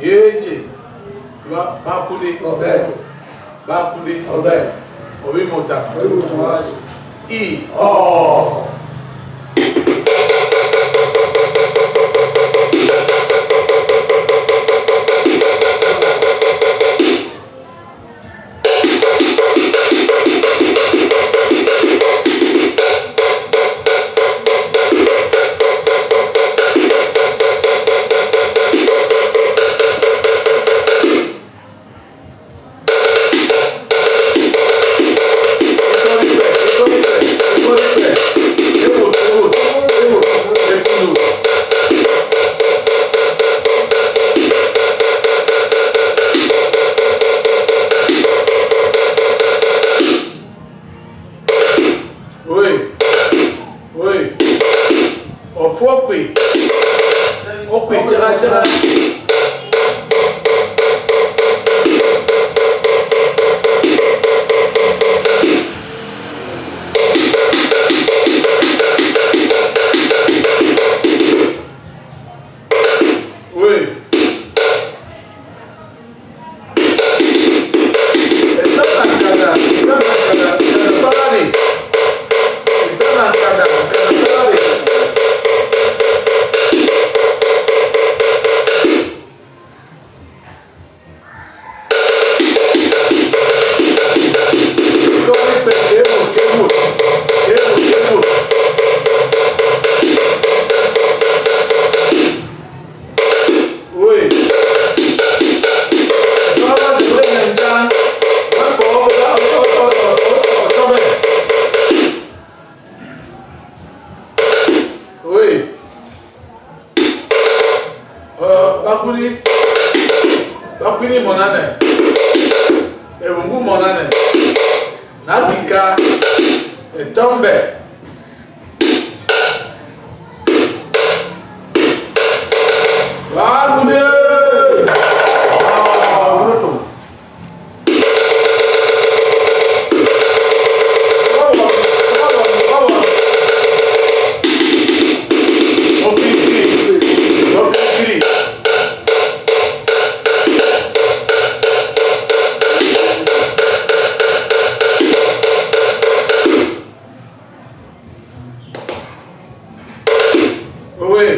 Yeje. Ba bakuli. Obe. Bakuli. Obe. Obi motama. Obi motama. I. Oh. Oui. Oui. Ofokwi. Okwi chaka chaka. Oui. Oui. Oui. Bakuli. Bakuli monane. Ebungu monane. Nabika. Etombe. Bakuli. Ah, Bruto. Oui.